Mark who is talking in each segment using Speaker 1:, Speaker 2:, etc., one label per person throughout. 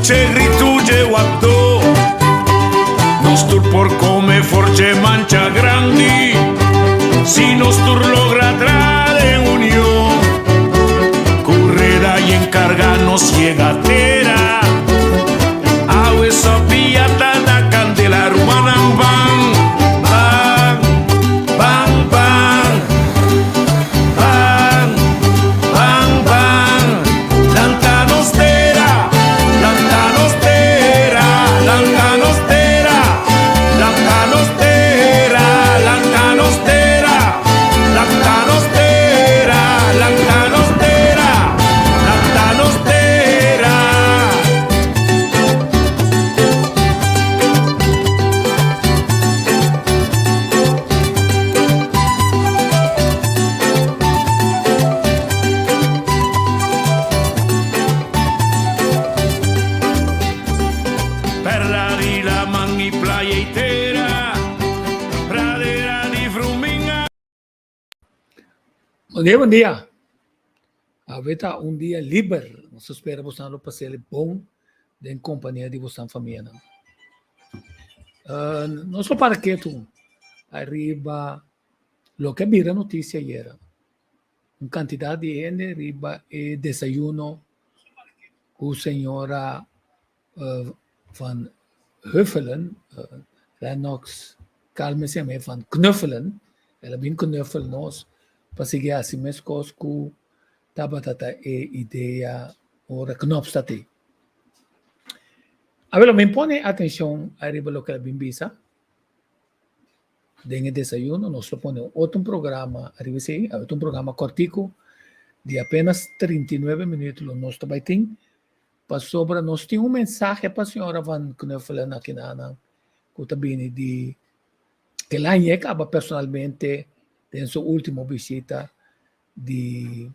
Speaker 1: skuche gritu dje wapdó. Nos tur por kome for dje mancha grandi si nos tur logra tra den union. Ku reda i enkarga nos yega tera. Awe sopia ta na kandela rumannan ban, ban, ban, ban, ban, ban, ban. Lanta nos tera, lanta nos tera, lanta nos tera, lanta nos tera, lanta nos tera, lanta nos tera, lanta nos tera, lanta nos tera. Perla di laman i playa i tera, pradera di fruminga.
Speaker 2: Bon dia, bon dia. Awe ta un dia liber. Nos ta spera bosan lo pas'el bon den kompania di bosan famianan. Nos lo para ketu ariba loke a bira notisia ayera. Un kantidat di hende riba e desayuno ku señora Van Huffelen, Lennox Calmes yam'é Van Knuffelen, el a bin knuffel nos pa sigui hasi meskos ku tabata ta e idea ora Knops ta te. Awel, mi pone atenshon ariba loke el a bin bisa den e desayuno. Nos lo pone otro programa ariba esei, a un programa kòrtiku di apenas 39 minuut lo nos ta bai tin. Pasobra nos tin un mensahe pa señora Van Knuffelen akinanan ku ta bini di el a hañ'é kaba personalmente den su último bishita di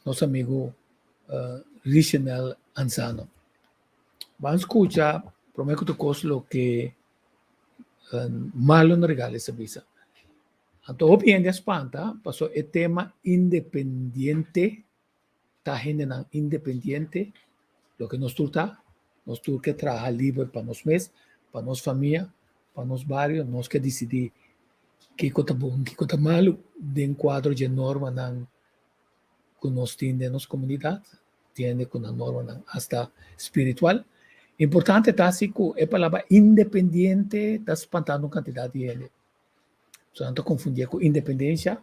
Speaker 2: nos amigu Richenel Anzano. Ban skucha promé ku tur kos loke Marlon Regales a bisa. Anto hopi hende a spanta pasobra e tema independiente ta hendenan independiente, loke nos tur ta, nos tur ke traha liber pa nos mes, pa nos famia, pa nos bario, nos ke disidí kiko ta bon, kiko ta malu den kuadro dje normanan ku nos tin den nos komunidat, tiende ku nan normanan asta spiritual. Importante ta si ku e palabra independiente ta spantando un kantidat di hende. So nan ta konfundié ku independensia,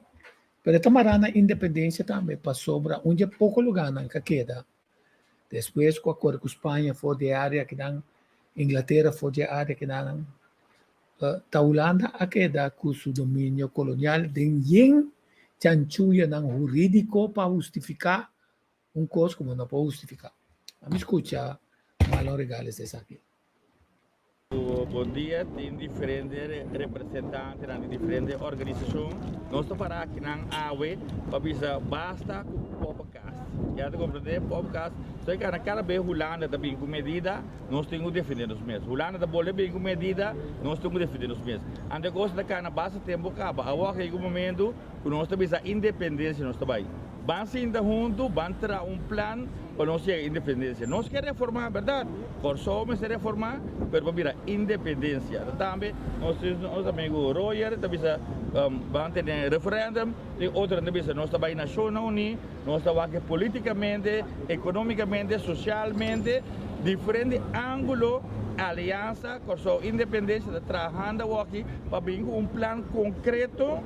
Speaker 2: pero e ta mará na independensia tambe pasobra un dje poko lugánan ka keda despues ku a kore ku Spaña for di e área kinan, Inglatera for di e área kinan, ta Hulanda a keda ku su dominio kolonial den yen chanchuyanan hurídiko pa hustifiká un kos ku bo no por hustifiká. Ami skucha Marlon Regales esaki.
Speaker 3: Bon dia, tin diferente representantenan di diferente organisashon. Nos ta para akinan awe pa bisa basta ku popcast. Ya ta komprendé? Popcast. So e kana kada bes Hulanda ta bin ku medida, nos tin ku defendé nos mes. Hulanda ta bolbe bin ku medida, nos tin ku defendé nos mes. Anto e kos ta kana basta tempu kaba. Awor a yega un momento ku nos ta bisa independensia nos ta bai. Ban sinta huntu, ban traha un plan pa nos yega independensia. Nos ke reformá, bèrdat? Kòrsou mester reformá, pero pa bira independensia. Tambe nos tin nos amigu Roger ta bisa ban tene referèndum, tin otronan ta bisa nos ta bai Nashonnan Uní, nos ta wak polítikamente, ekonómikamente, sosialmente, diferente ángulo Aliansa Kòrsou Independensia ta trahando awoki pa bin ku un plan konkreto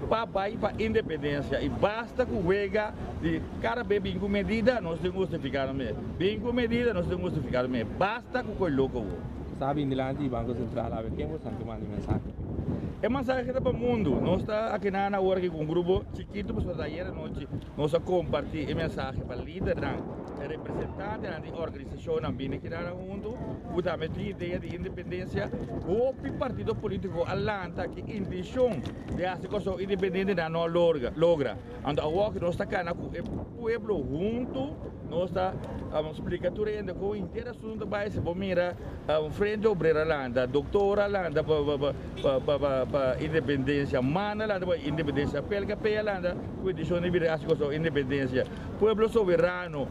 Speaker 3: pa bai pa independensia i basta ku wega di kada be bin ku medida nos tin hustifiká nos mes, bin ku medida nos tin hustifiká nos mes, basta ku koi loko awo.
Speaker 4: Sa bin dilanti di Banko Sentral awe ken boso ke manda e mensahe?
Speaker 3: E mensahe ta pa mundu, nos ta akinan awor aki ku un grupo chikitu pasobra ta ayer anochi nos a kompartí e mensahe pa lidernan, e representantenan di organisashonnan bini akinan huntu ku tambe tin idea di independensia. Hopi partido politiko a lanta ki intenshon di hasi Kòrsou independiente nan no a logra. Anto awor ku nos ta kana ku e pueblo huntu nos ta splika tur hende kon henter asuntu ta bai. Si bo mira Frente Obrero a lanta, doktor a lanta pa independensia, man a lanta pa independensia, PLKP a lanta ku petishon di bira hasi Kòrsou independensia, Pueblo Soberano,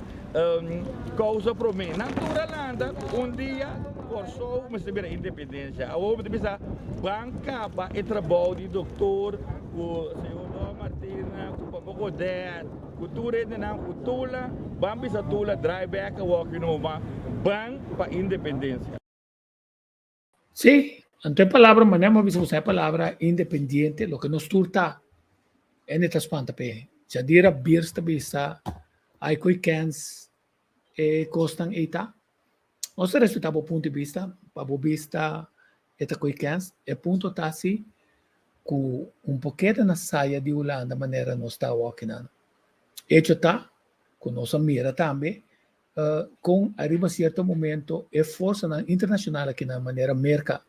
Speaker 3: Kousa Promé, nan tur a lanta ku un dia Kòrsou mester bira independensia. Awor bo ta bisa ban kaba e trabou di doktor ku señor Don Martina, ku Papa Godett, Ku tur hendenan ku Tula, ban bisa Tula draai bek awor ki no ban, ban pa independensia.
Speaker 2: Sí, anto e palabra manera mi a bisa boso e palabra independiente loke nos tur ta hende ta spanta p'e. Jadira Biers ta bisa ai koe kens e kosnan ei ta. Nos ta respetá bo punto di bista, pa bo bista e ta koe kens. E punto ta si ku un por keda na saya di Hulanda manera nos ta awor kinan. Echo ta ku nos a mira tambe kon ariba sierto momento e forsanan internashonal akinan manera Merka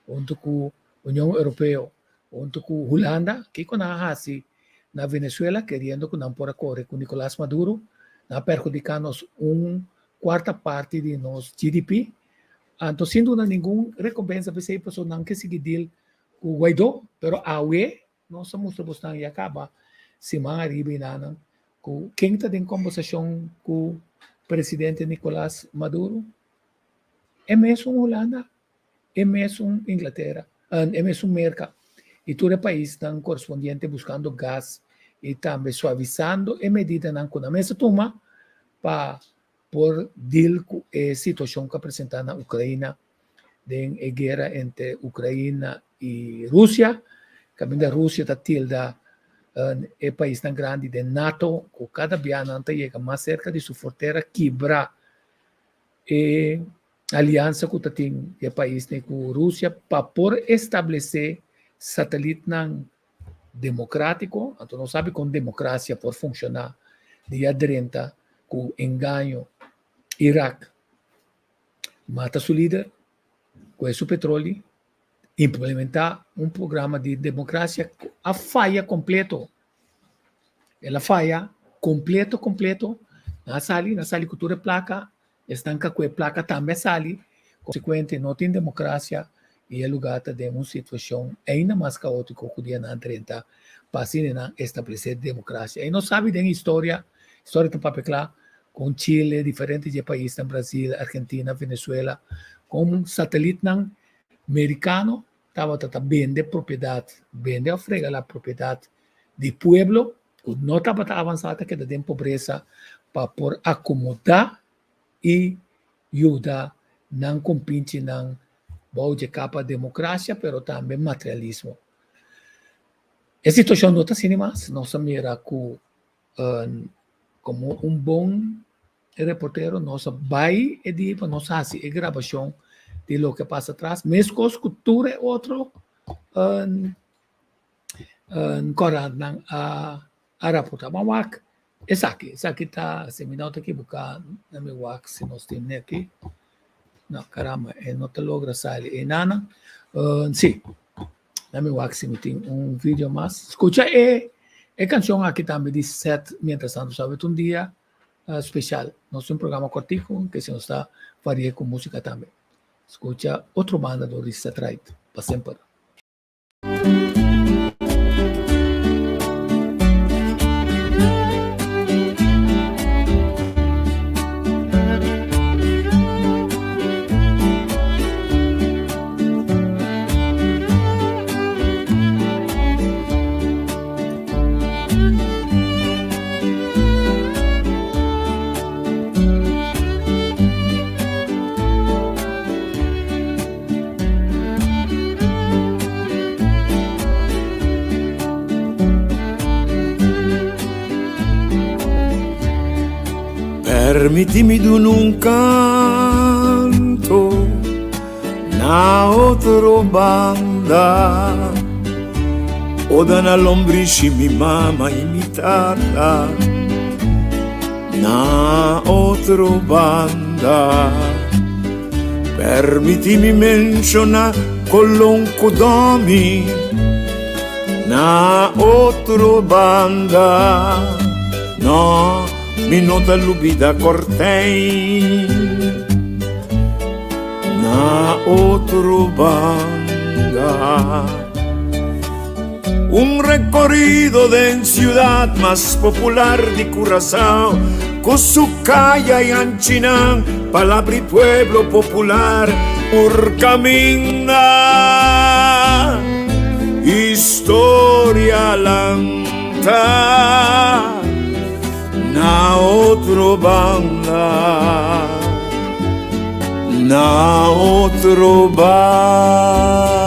Speaker 2: huntu ku Union Europeo huntu ku Hulanda kiko nan a hasi na Venezuela keriendo ku nan por a kore ku Nicolas Maduro nan a perhudiká nos un kuarta parti di nos GDP anto sin duna ningun rekompensa p'esei pasobra nan ke sigui deal ku Guaidó pero awe nos a mustra bosnan ya kaba siman ariba i nanan ku ken ta den kombersashon ku presidente Nicolas Maduro e mesun Hulanda e mesun Inglatera e mesun Merka i tur e paisnan korespondiente buskando gas i tambe suavisando e medidanan ku nan mester tuma pa por deal ku e situashon ku a presentá na Ukraina den e guera entre Ukraina i Rusia, kaminda Rusia ta tilda e paisnan grandi den nato ku kada bia nan ta yega mas serka di su frontera kibra e aliansa ku ta tin e paisnan ku Rusia pa por establesé satelitnan demokratiko, anto nos sabi kon demokrasia por funshoná dia drenta ku engaño Irak mata su lider, kohe su petroli, implementá un programa di demokrasia ku a faya kompleto. El a faya kompleto kompleto, nan a sali, nan a sali ku tur e plaka, Esnan ka ku e plaka tambe a sali, konsekuente no tin demokrasia i e lugá ta den un situashon ainda mas kaótiko ku dia nan drenta pa asina nan establesé demokrasia. I nos sabi den historia, historia ta papia kla, kon Chile, diferente dje paisnan, Brasil, Argentina, Venezuela, kon satelitnan merikano tabata ta bende propiedat, bende òf regalá propiedat di pueblo ku no tabata avansá ta keda den pobresa pa por akomodá i yuda nan kompinchinan bou dje kapa demokrasia pero tambe materialismo. E situashon no ta asina mas, nos a mira ku komo un bon reportero nos a bai e dia pa nos hasi e grabashon di loke a pasa atras meskos ku tur e otro Korantnan a a raportá. Ban wak esaki, esaki ta, si mi no ta ekiboká, na mi wak si nos tin aki. No, caramba, e no ta logra sali einanan. Sí, na mi wak si mi tin un video mas. Skucha e e kanshon aki tambe di Seth Mientras Tanto Sabe ta un dia speshal. Nos tin un programa kòrtiku ke si nos ta varia ku músika tambe. Skucha otro banda dor di Seth Wright pa semper.
Speaker 1: Permití mi duna un canto na otro banda Oda na lombrishi mi mama y mi tata na otro banda Permití mi menshoná Colon ku Domi na otro banda. No, Mi no ta lubida Cortijn na otro banda. Un recorrido den ciudad mas popular di Curaçao cu su caya y anchinan palabra y pueblo popular por caminda historia lanta na otro banda na otro banda.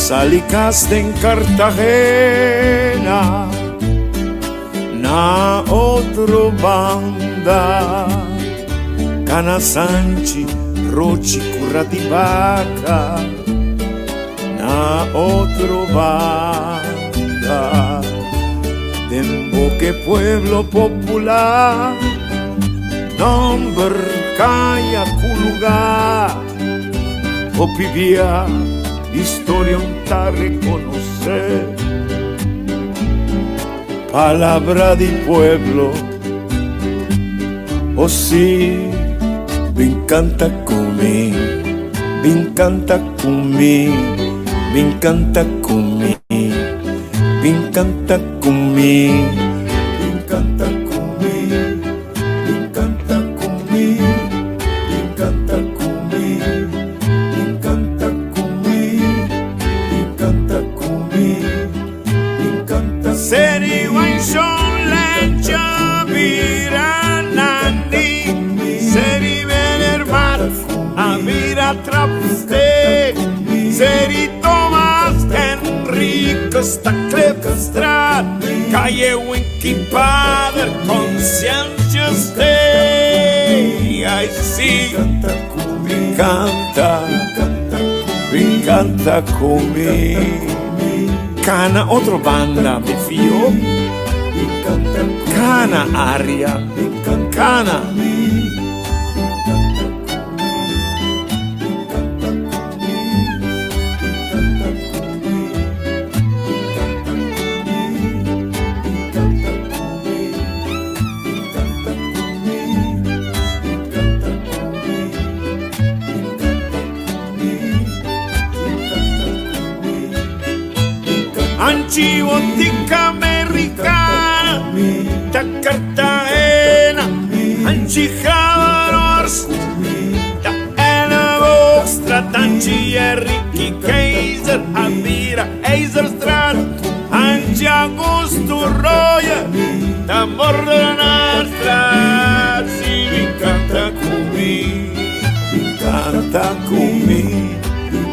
Speaker 1: Sali kas den Cartagena na otro banda Cana Sanchi, Rochi, Cura di Baca na otro banda Den boke pueblo popular Nomber kaya ku lugar Hopi bia historia un ta reconoce Palabra di pueblo Oh si Bin canta cu mi Bin canta cu mi Bin canta cu mi Bin canta cu mi Bin canta cu mi Bin canta cu mi Bin canta cu mi Bin canta cu mi Bin canta cu mi Bin canta Seri Wanshon Lencha bira Nandi Seri Meneer a bira Trapsteek Seri Thomas Henricus ta Klipstraat Calle Winky Pader Conscientious Day Ay si Canta Bin canta cu mi Cana otro banda mi fio Cana aria Cana. Anchi Botica Americana ta Cartagena Anchi Havarhorst ta Elleboogstraat Anchi Ricky Keizer a bira IJzerstraat Anchi Augusto Royer ta Moordenaarstraat Si mi canta cu mi, canta cu mi,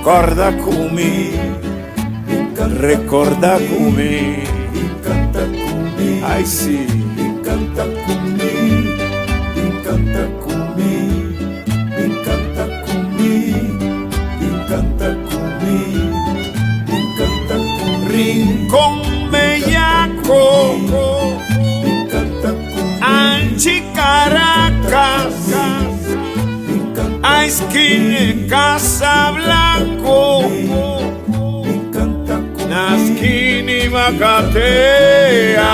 Speaker 1: corda cu mi, recorda cu mi, ai si, canta cu mi, canta cu mi, canta cu mi, canta cu mi, canta cu mi. Rincon Bellaco, Anchi Caracas, Aisquine Casablanco, Naskini Makatea.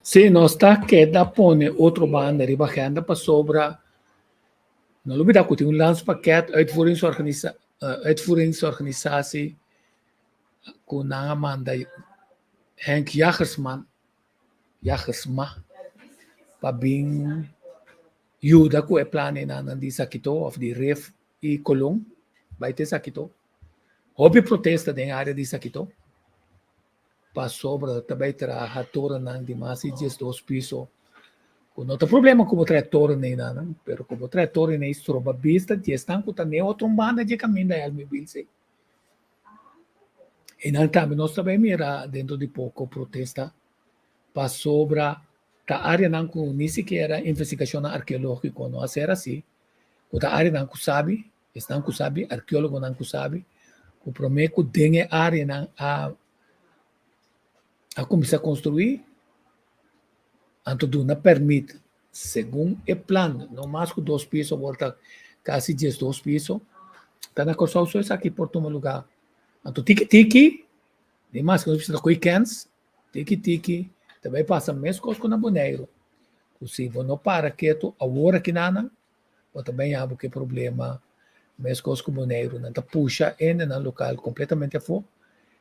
Speaker 2: Sí, nos ta keda pone otro banda riba agenda pasobra no lubida ku tin un landspakket uitvoeringsorganisa uitvoeringsorganisatie ku nan a manda Henk Jagersman Jagersma pa bin yuda ku e planennan di Sakito òf di Rif i Colon bai te Sakito. Hopi protesta den área di Sakito. Pasobra ta bai traha torennan di mas di 12 piso. Ku no ta problema ku bo traha toren einan, pero ku bo traha toren ei stroba bista di esnan ku ta n'e otro banda dje kaminda Helmi Bilsey. Einan tambe nos ta bai mira dentro di poko protesta pasobra ta areanan ku ni sikiera investigashonnan arkeológiko no a ser hasi, ku ta areanan ku sabi, esnan ku sabi, arkeólogonan ku sabi, ku promé ku den e areanan a a kuminsá konstruí, anto duna pèrmit segun e plan, no mas ku dos piso, awor ta kasi 12 piso, ta na Kòrsou so esaki por tuma lugá. Anto tiki tiki, di mas ku nos bisa ta koe kèns, tiki tiki ta bai pasa meskos ku na Boneiru, ku si bo no para ketu awor akinanan, bo ta bai haña bo ku e problema meskos ku Boneiru. Nan ta pusha hendenan lokal kompletamente afó.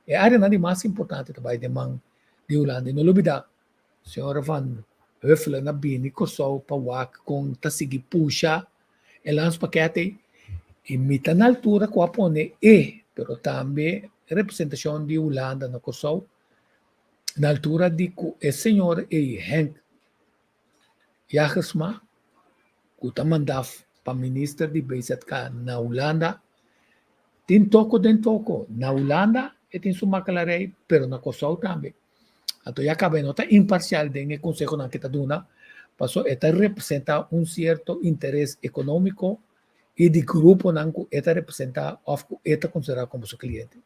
Speaker 2: E áreanan di mas importante ta bai den man di Hulanda. I no lubidá, señora Van Huffelen a bini Kòrsou pa wak kon ta sigui pusha e landspakket ei. I mi ta na altura ku a pone e, pero tambe representashon di Hulanda na Kòrsou, na altura di ku e señor ei, Henk Jagersma, ku ta mandá pa minister di BZK na Hulanda, tin toko den toko. Na Hulanda e tin su makelarij, pero na Kòrsou tambe. Anto ya kaba e no ta imparsial den e konsehonan ku e ta duna, pasobra e ta representá un sierto interes ekonómiko i di gruponan ku e ta representá òf ku e ta konsiderá komo su kliente.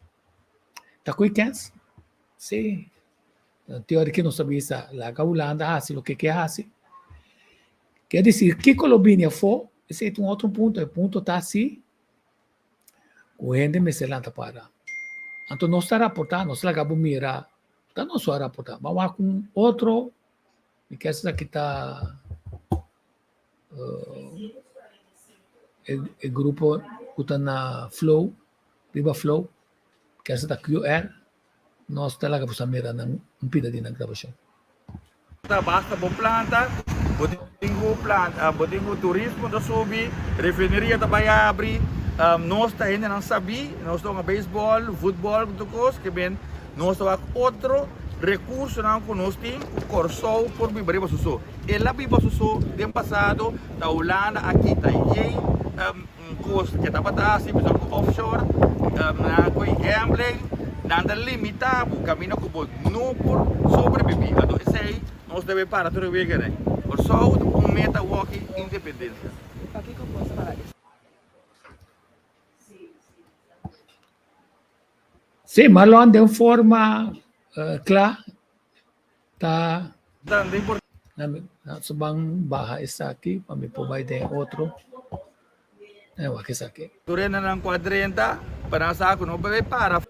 Speaker 2: Ta ku e kèns? Sí. Te ora ki nos ta bisa laga Hulanda hasi loke ke hasi. Ke desir kiko lo bini afó, esei ta un otro punto. E punto ta si ku hende mester lanta para. Anto nos ta raportá, nos laga bo mira, ta nos so a raportá. Ban wak un otro, mi ke esaki ta e grupo ku ta na Flow, riba Flow, ke ta QR. Nos ta laga boso a mira nan un pida di nan grabashon.
Speaker 3: Ta basta bo planta, bo tin ku planta, bo tin ku turismo ta subi, refineria ta bai abri, nos ta hendenan sabí, nos ta hunga beisbòl, futbòl ku tur kos, ke men nos ta wak otro rekursonan ku nos tin ku Kòrsou por biba riba su so. El a biba su so den pasado, ta Hulanda a kita yei Un kos ke tabata hasi bisa ku offshore nan ku e gambling nan ta limita bo kaminda ku bo no por sobrevivi anto esei nos debe para tur e weganan. Kòrsou ta un meta woki independensia.
Speaker 2: Sí, Marlon den forma kla ta Nos ban baha esaki pa mi por bai den otro. E wak esaki.
Speaker 3: Tur hendenan ku a drenta pa nan sa ku no por bai para.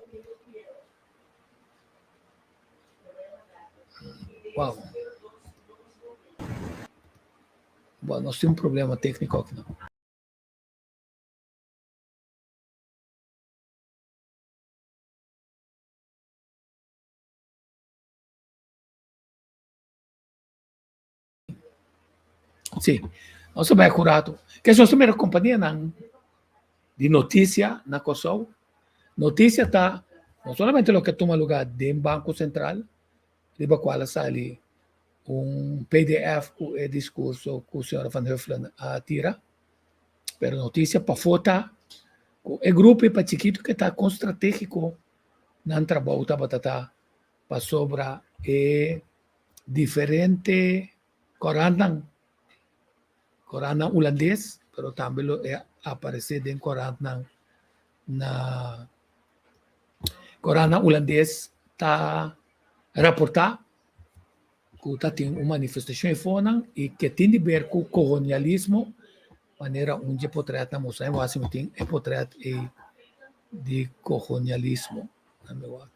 Speaker 2: Wow. Bo, nos tin un problema técnico aki no. Sí, nos ta bai ku rato. Ke nos ta mira kompanianan di notisia na Kòrsou. Notisia ta no solamente loke a tuma lugá den Banko Sentral, riba kual a sali un pdf ku e diskurso ku señora Van Huffelen a tira, pero notisia pafó ta ku e grupo pa chikitu ke ta kon stratégiko nan trabou tabata ta pasobra e diferente korantnan, korantnan hulandes, pero tambe lo e aparesé den korantnan na korantnan hulandes ta raportá ku ta tin un manifestashon efonan i ke tin di ber ku kolonialismo manera un dje potretnan mustra. Mi wak si mi tin e potret ei di kolonialismo. Mi wak.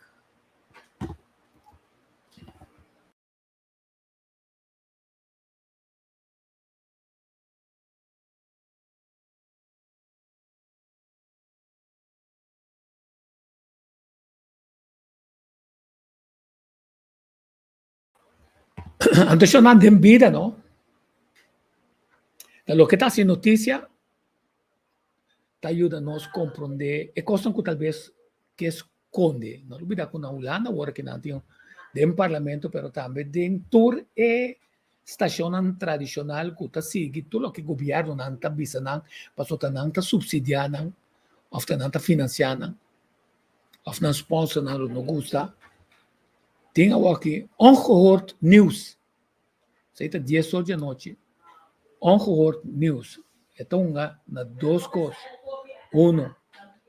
Speaker 2: Anto shonnan den bida no, ta loke ta hasi notisia ta yuda nos komprondé e kosnan ku talbes ke skonde. No lubida ku na Hulanda awor ke nan tin. Den parlamento pero tambe den tur e stashonnan tradishonal ku ta sigui tur loke gobièrnunan ta bisa nan pasobra ta nan ta supsidiá nan òf ta nan ta finansiá nan òf nan sponsor nan lo no gusta. Tin awor aki Ongehoord Nieuws. Esei ta dies or di anochi. Ongehoord Nieuws. E ta hunga na dos kos. Uno,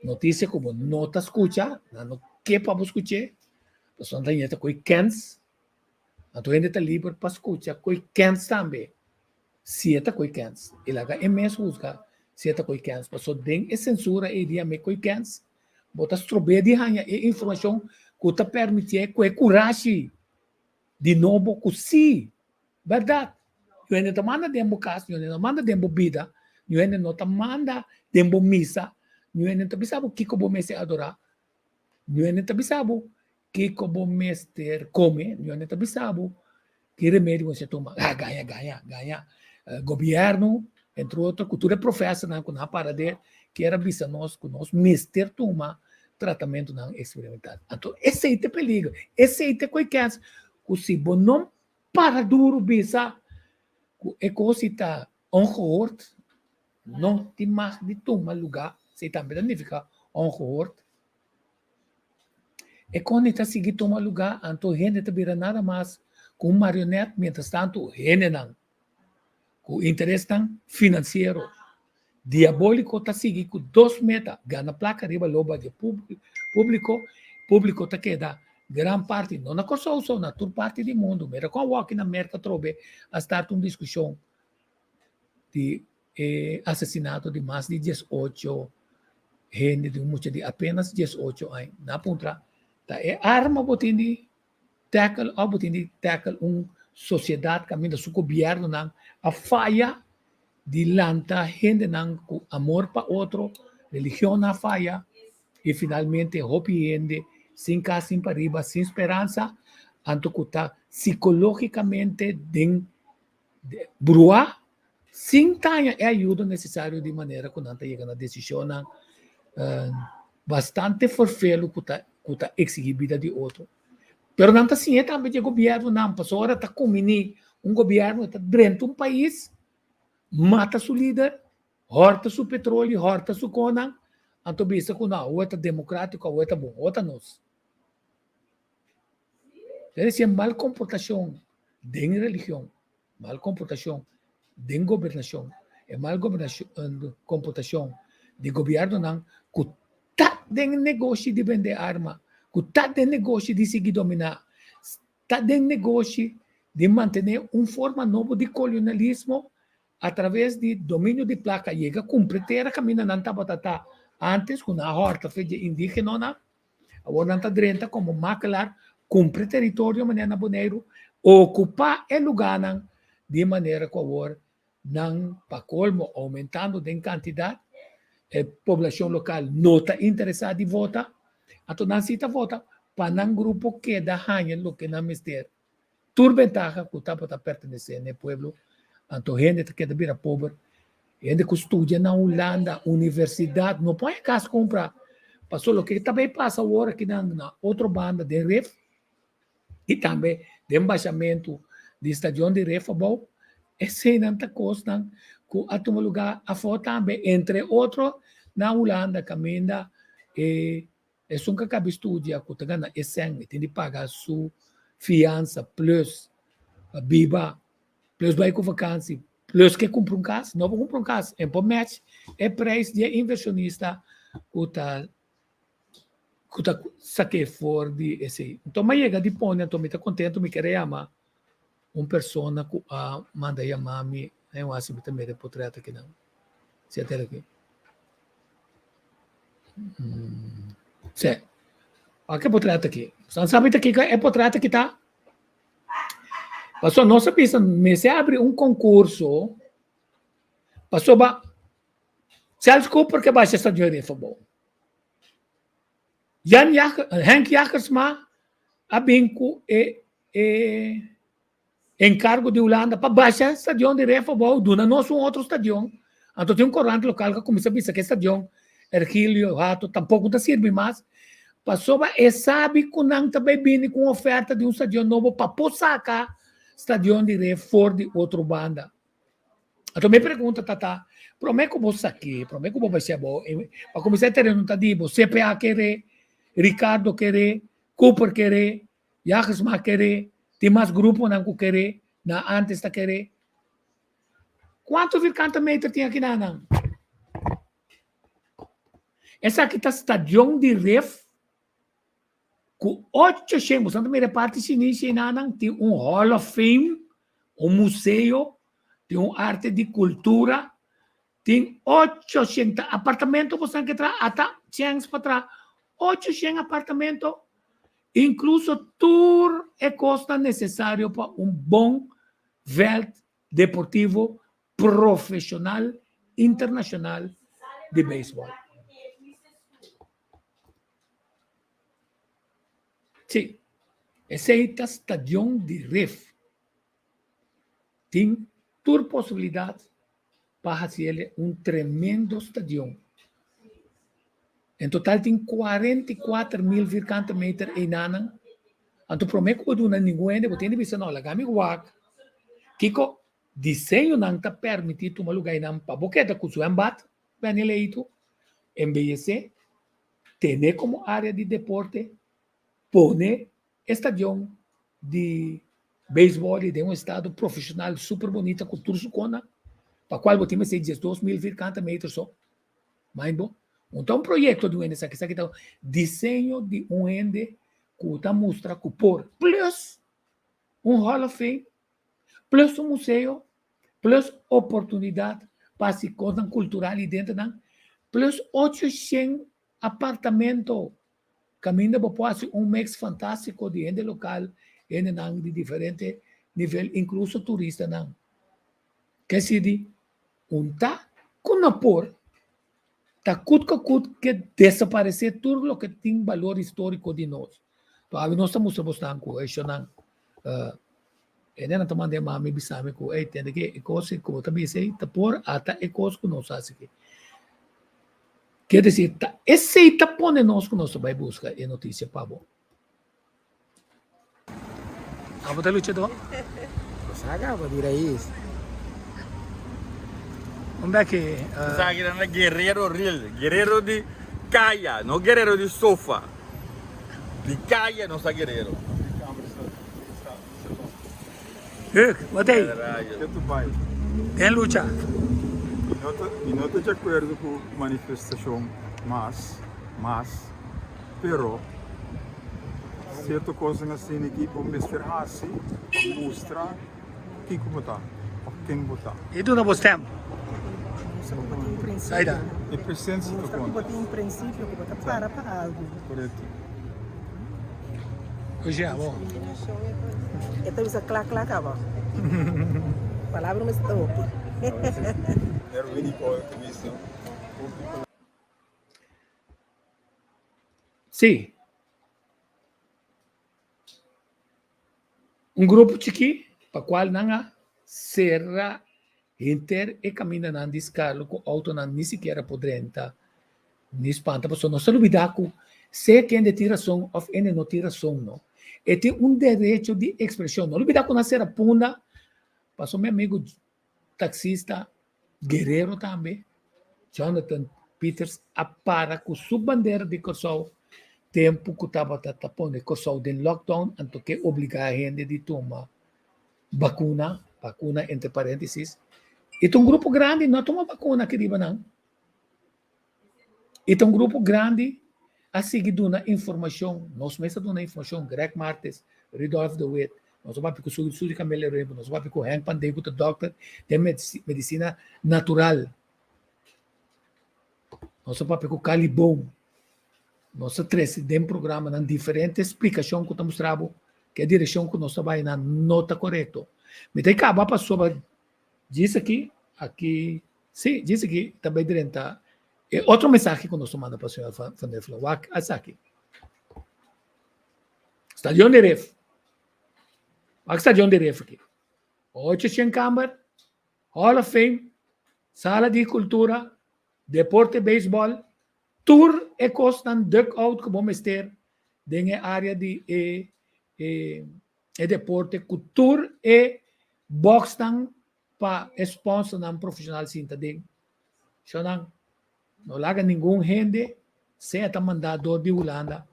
Speaker 2: notisia ku bo no ta skucha, nan no ke pa bo skuch'é, pasobra nan ta yeta ku e kèns. Anto hende ta liber pa skucha ku e kèns tambe, si e ta ku e kèns. I laga e mes husga si e ta ku e kèns, pasobra den e sensura ei di ame ku e kèns, bo ta strob'é di haña e informashon ku ta permitié ku e kurashi di nobo ku sí, bèrdat, yu hende ta manda den bo kas, yu hende no manda den bo bida, yu hende no ta manda den bo misa, yu hende no ta bisa bo kiko bo mester adorá, yu hende ta bisa bo kiko bo mester kome, yu hende ta bisa bo ki remedio bo mester tuma. Ah, gaña, gaña, gaña. Gobièrnu, entre otro, ku tur e profesornan ku nan a para den, kier a bisa nos ku nos mester tuma tratamentunan eksperimental. Anto esei ta e peligro, esei ta e koi kèns ku si bo no para duru bisa ku e kos si ta ongehoord, no tin mag di tuma lugá, esei tambe ta nifiká ongehoord. E kos ta sigui tuma lugá, anto hende ta bira nada mas ku un marionèt, mientras tantu hendenan ku interesnan finansiero diabóliko ta sigui ku dos meta, gana plaka riba loba di e públiko, públiko ta keda gran parti, no na Kòrsou so, na tur parti di mundu. Mira kon awor aki na Merka atrobe a start un diskushon di e asesinato di mas di diesocho hende, di un mucha di apenas diesocho aña. Nan a puntra, ta e arma bo tin di tackle òf bo tin di tackle un sosiedat kaminda su gobièrnunan a faya di lanta hendenan ku amor pa otro, religionnan a faya i finalmente hopi hende sin kas, sin pariba, sin speransa, anto ku ta sikológikamente den bruá sin taña e ayudo nesesario di manera ku nan ta yega na desishonnan bastante ferfelu ku ta ku ta eksigí bida di otro. Pero nan ta siña tambe di e gobièrnunan pasobra ora ta kuminí un gobièrnu ta drenta un pais, mata su lider, hòrta su petrolio, hòrta su konan, anto bisa ku no awor ta demokratiko, awor ta bon, awor ta nos. Ta disi e mal komportashon den religion, mal komportashon den gobernashon, e mal komportashon di gobièrnunan ku ta den negoshi di bende arma, ku ta den negoshi di sigui dominá, ta den negoshi di mantené un forma nobo di kolonialismo Atraves di dominio di plaka yega kumpra tera kaminda nan tabata ta antes ku nan a hòrta fe dje indígenonan. Awor nan ta drenta komo makelar kumpra teritorio manera na Boneiru, okupá e lugánan di manera ku awor nan pa kolmo oumentando den kantidat, e poblashon lokal no ta interesá di vota, anto nan si ta vota pa nan grupo keda haña loke nan mester. Tur bentaha ku tabata pertenesé na e pueblo, anto hende ta keda bira pober. Hende ku studia na Hulanda, universidat, no por haña kas kumpra. Pasobra loke ta bay pasa awor akinan na otro banda den Rif i tambe den bashamentu di stadion di Rif abou, eseinan ta kosnan ku a tuma lugá afó tambe, entre otro na Hulanda kaminda e Esun ka kabi studia ku ta gana e sèn e tin di paga su fiansa plus biba plus bai ku vakansi plus ke kumpra un kas no por kumpra un kas e por match e preis di e invershonista ku ta ku ta sak'é for di esei. Nton mi a yega di pone anto mi ta kontento mi kere yama un persona ku a manda yama mi si mi ta mira e potret akinan si a tera aki. Sí. Wak e potret aki. Boso sabi ta kiko e potret aki ta? Pasobra nos a bisa mester abri un konkurso pasobra Charles Cooper ke basha Stadion Riverbowl. Jan Jager, Henk Jagersma a bin ku e e Enkargo di Hulanda pa basha stadion di Refobou, duna nos un otro stadion. Anto tin un korant lokal ku a kuminsá bisa ku e stadion Ergilio Hato tampoko ta sirbi mas. Pasobra e sabi ku nan ta bai bini ku un oferta di un stadion nobo pa por saka stadion di Ref for di otro banda. Anto mi pregunta ta ta, promé ku bo sak'é, promé ku bo bai siña bo, pa kuminsá e tereno ta di bo, CPA kere, Ricardo kere, Cooper kere, Jagersma kere, tin mas gruponan ku kere, na antes ta kere. Kuantu vierkante meter tin aki nan? Esaki ta stadion di Rif ku ocho shen, boso ta mira e parti shinishi enanan, tin un Hall of Fame, un museo, tin un arte di kultura, tin 800 apartamento boso ke traha, ata chèns pa traha 800 apartamento, inkluso tur e kosnan nesesario pa un bon vèlt deportivo profesional internacional di beisbòl. Sí, esei ta stadion di Rif. Tin tur posibilidat pa hasiel un tremendo stadion. En total tin 44 mil vierkante meter einanan. Anto promé ku bo duna ningun hende bo tin di bisa no, laga mi wak kiko diseñonan ta permití tuma lugá einan pa bo keda ku zwembad Benny Leito, embeyesé, tene komo área di deporte, pone e stadion di beisbòl i den un estado profeshonal super bunita ku tur su kona, pa kual bo tin mester 12 mil vierkante meter so. Mind bo, no ta un proyekto di un hende esaki, esaki ta diseño di un hende ku ta mustra ku por plus un Hall of Fame, plus un museo, plus oportunidat pa hasi kosnan kultural i denternan, plus 800 apartamento kaminda bo por hasi un mix fantástiko di hende lokal, hendenan di diferente nivel, inkluso turistanan. Ke sidi un ta ku no por ta kut ku kut ke desaparesé tur loke tin balor históriko di nos. Todavia nos ta mustra bosnan ku eshonan hendenan ta manda e mami bisa mi ku ey tende ke e kos ku bo ta bisa ey ta por ata e kos ku nos hasi aki. Kier desir ta esey ta pone nos ku nos ta bai buska e notisia pa bo. Abo ta luchadó?
Speaker 5: Saca pa di rais.
Speaker 2: Un beki.
Speaker 3: Esaki nan ta guerrero real, guerrero di kaya, no guerrero di sofa. Di kaya nos ta guerrero.
Speaker 2: Huk, wat ei? Den lucha.
Speaker 6: Mi no ta di akuerdo ku manifestashon mas, mas, pero sierto kosnan asina ki bo mester hasi pa mustra kiko bo ta òf ken bo ta.
Speaker 2: I duna bo stem. Saida.
Speaker 6: E presensia ta
Speaker 7: Mustra ku
Speaker 6: konta.
Speaker 7: bo tin un prinsipio, ku bo ta para pa algu.
Speaker 6: Korekto.
Speaker 2: Oye, abo.
Speaker 7: E ta bisa kla kla kaba. Palabra mester ta hopi.
Speaker 6: Erwin Nicole ta bisa.
Speaker 2: Sí. Un grupo chikí pa kual nan a sera henter e kamindanan di Skarlo ku outonan ni sikiera por drenta ni spanta pasobra nos ta lubidá ku sea kende tin rason òf ende no tin rason no e tin un derecho di ekspreshon. No lubidá ku nan sera Punda pasobra mi amigu taksista guerero tambe Jonathan Pieters a para ku su bandera di Kòrsou tempu ku tabata ta pone Kòrsou den lockdown anto ke obligá hende di tuma bakuna, bakuna entre paréntesis, i ta un grupo grandi no a tuma bakuna aki riba nan. I ta un grupo grandi a sigui duna informashon, nos mes a duna informashon, Greg Martes, Rudolf de Wit, nos a papia ku Suzy Camelia Rebo, nos a papia ku Henk Pandey ku ta dòkter den medisina natural, nos a papia ku Kali Boom, nos a trese den programanan diferente splikashon ku ta mustra bo ku e direkshon ku nos ta bai nan no ta korekto. Mi ta kaba pasobra djis aki, aki, si, djis aki ta bai drenta e otro mensahe ku nos ta manda pa señor Van der Vlo. Wak esaki. Stadion di Rif. Wak stadion di Rif aki. 800 kamber, Hall of Fame, sala di kultura, deporte beisbòl, tur e kosnan dugout ku bo mester. den e área di e e e deporte ku tur e boxnan pa e sponsornan profesional sinta den. Shownan, no laga ningun hende sea ta mandá dor di Hulanda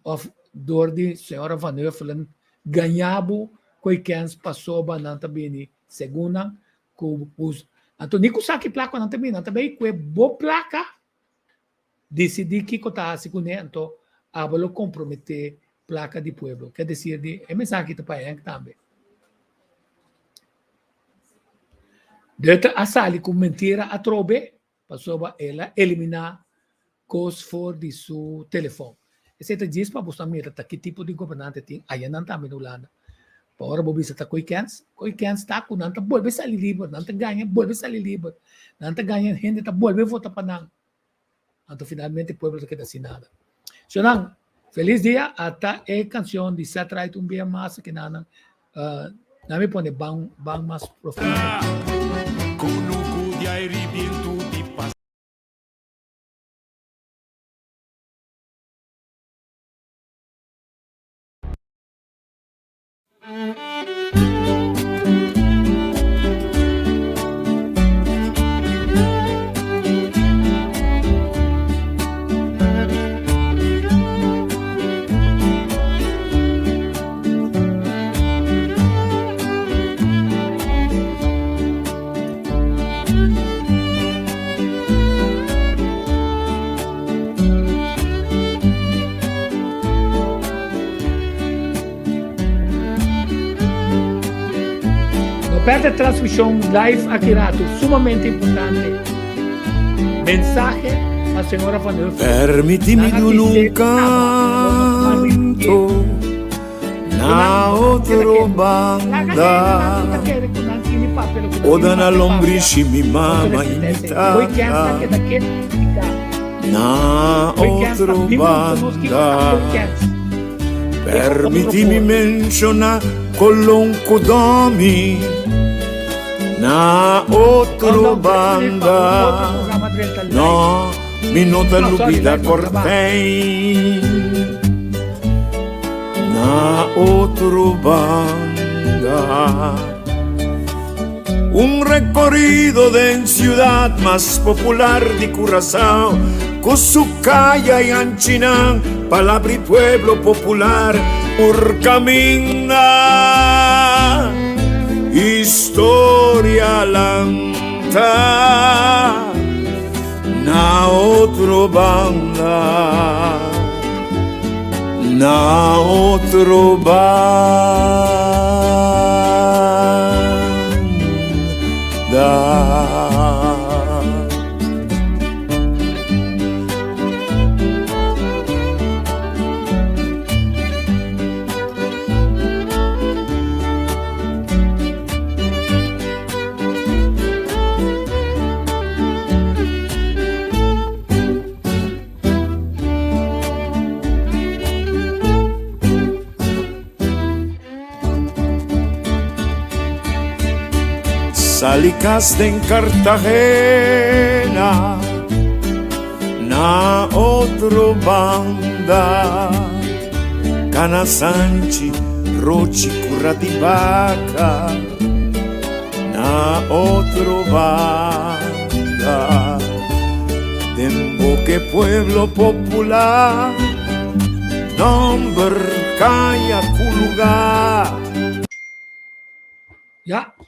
Speaker 2: of dor di señora Van Huffelen gaña bo ku e kens pasobra nan ta bini segun nan ku us. Anto ni ku saki plaka nan ta bini, nan ta bay ku e bo plaka disidí kiko ta hasi kuné, anto abo lo komprometé plaka di pueblo. Ke desir di e mensahe ta pa Henk tambe. Duterte a sali ku mentira atrobe pasobra el a eliminá kos for di su telefòn. Esei ta djis pa boso a mira ta ki tipo di gobernante tin ayanan tambe na Hulanda. Pa ora bo bisa ta koe kèns, koe kèns ta ku nan ta bolbe sali liber, nan ta gaña bolbe sali liber, nan ta gaña hende ta bolbe vota pa nan. Anto finalmente pueblo ta keda sin nada. Shonnan, felis dia, ata e kanshon di Set Right un bia mas aki nan, uh, nan mi pone ban, ban mas profundo.
Speaker 1: Kunuku di aire bientu di pas.
Speaker 2: No perde transmisión live aki rato, sumamente importante. Mensahe pa señora Van Huffelen.
Speaker 1: Permitimi duna un canto na otro banda Oda na lombrishi mi mama y mi tata Na otro banda Permitimi menciona Colon cu Domi Na otro banda No, mi no ta lubida Cortijn Na otro banda Un recorrido den ciudad mas popular di Curaçao Cu su caya y anchinan palabra y pueblo popular Por caminda historia lanta Na otro banda Na otro banda. Sali kas den Cartagena na otro banda Cana Sanchi, Rochi, Cura di Baca Na otro banda Den boke pueblo popular Nomber, kaya ku lugar.
Speaker 2: Ya.